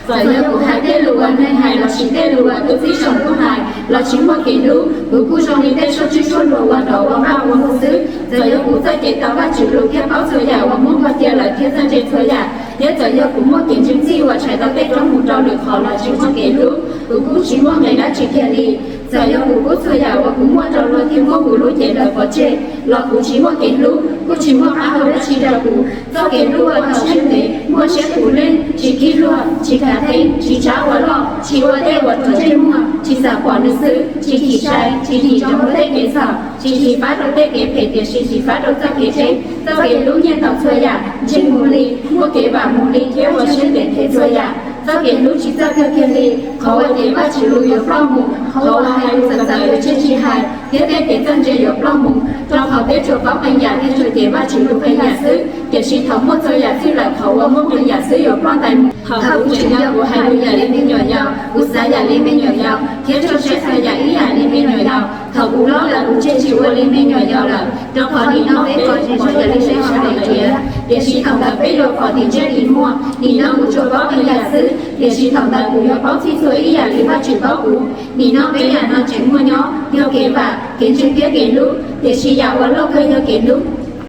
Txawm yog kuv hais tej lus uas neeg hais lossis tej lus uas tus tib zoo tub hais los tsis muaj kev hlub, kuv kuj zoo li tej tshuaj tswb tshuaj nruas uas dov ua npaj ua npua xwb. Txawm yog kuv txoj kev tau Vajtswv lus thiab paub txhua yam uas muab npog cia lawm thiab txawj ntse txhua yam, thiab txawm yog kuv muaj kev ntseeg txhij uas tshais tau tej roob mus rau lwm qhov los tsis muaj kev hlub, kuv kuj tsis muaj nqis dab tsi kiag li. Txawm yog kuv pub txhua yam uas kuv muaj rau luag thiab muab kuv lub cev ntawd pov tseg los kuv tsis muaj kev hlub, kuj tsis muaj qab hau dab tsi rau kuv. Txoj kev hlub uas thaum siab ntev, muaj siab puv leej, tsis khib luag, tsis khav theeb, tsis tshab ua loj, tsis ua tej uas ruam ntsej muag, tsis xav pom nws xwb, tsis chim sai, tsis chim rau luag tej kev txhaum, tsis xyiv fab rau tej kev phem tiam sis xyiv fab rau txoj kev tseeb. Txoj kev hlub nyiaj tau txhua yam, ntseeg mus li, muaj kev vam mus li thiab ua siab ntev them txhua yam. Txoj kev hlub tsis txawj kawg kiag li. Qhov uas cev Vajtswv lus yuav ploj mus, qhov uas hais lus txawv txawv yuav tseg tsis hais, thiab tej kev txawj ntse yuav ploj mus, rau qhov peb tsuas paub qee yam thiab tsuas cev Vajtswv lus qee yam xwb. Tiam sis thaum muaj txhua yam txhij lawm, qhov uas muaj qee yam xwb yuav ploj ntais mus. Thaum kuv tseem yau, kuv hais lus yam li me nyuam yaus, kuv xav yam li me nyuam yaus, thiab tshooj saib txhua yam ib yam li me nyuam yaus. Thaum kuv laus lawm, kuv thiaj tsis ua li me nyuam yaus lawm, rau qhov nim no peb tsuas pom yam li sawv daws tiav, tiam sis thaum ntawd peb yuav pom tim ntsej tim muag. Nim no kuv tsuas paub qee yam xwb, tiam sis thaum ntawd kuv yuav paub txhij txhua ib yam li Vajtswv paub kuv. Nim no peb yam no tseem muaj nyob, yog kev vam, kev ntseeg thiab kev hlub, tiam sis yam uas loj kawg yog kev hlub.